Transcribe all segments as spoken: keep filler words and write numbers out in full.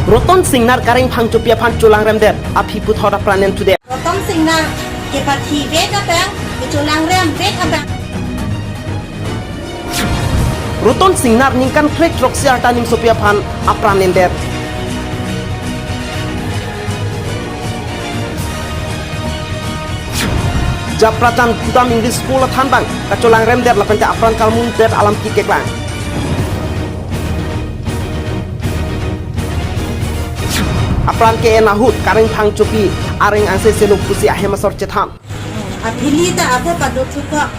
Roton Singnar Kareng Phangchopi aphan cholangremdet, aphi puthot apran entudet. Roton Singnar kepathi vek abang, kecholangrem vek abang. Roton Singnar ningkan krek throksi arta aning sopi aphan apran endet. Japrajan Gudam English School athanbang kacholangremdet lapente apran kalmungdet alam kekeklang. Apran ke-en ahut Kareng Phangchopi areng angse selo pusi ahem asor chethan. Aphili ta abo pado thukok.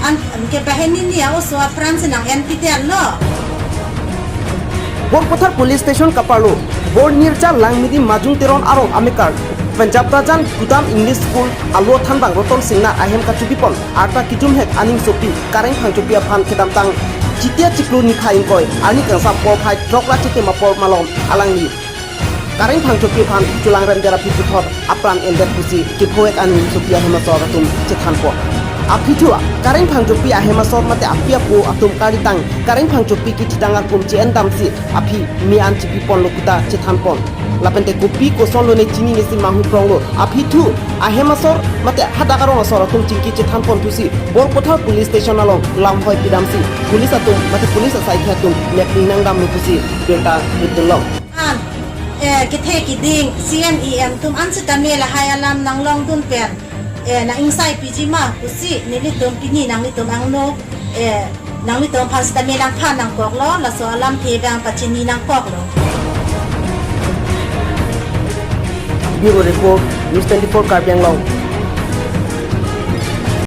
An ke baheni ni a-oso apran si nang-en pider lo. Borpathar Police Station kaparlo, Bornirja Langmidi Majung Teron arong amekar, Punjab Rajan Gudam English School alo thanbang Roton Singnar ahem kachobipon arta kejumhek aning sopi Kareng Phangchopi aphan kedamtang Jitia chiklo niphai ingkoi arni kangsam porphai throk ra chitim apor malom alangli Kareng Phangchopi aphan cholangremdet aphi puthot apran endet pusi kephovek aning sopi ahem asor atum chethanpo. Aphi thu Kareng Phangchopi ahem asor mate api apo atum kalitang Kareng Phangchopi kithitang akum che-en damsi aphi me-an chipiponlo puta chethanpon. Lapente kopi koson lone chinine si manghu pronglo. Aphi thu ahem asor mate hadak arong asor atum chingki chethanpon pusi Borpathar Police Station along lamhoi pidamsi police atum mate police asaikhi atum nepning nangdamlo pusi birta ritdunlo. An, eh, kethe kiding, C M E M atum an sitame lahai alam nanglongdun pen, eh, nang-ingsai piji ma pusi nelitum pini nanglitum angno, eh, nanglitum aphan sitame nangphan nangkoklo, laso alamthe abang pachini nangkoklo. Bureau Report, News twenty-four Karbi Anglong.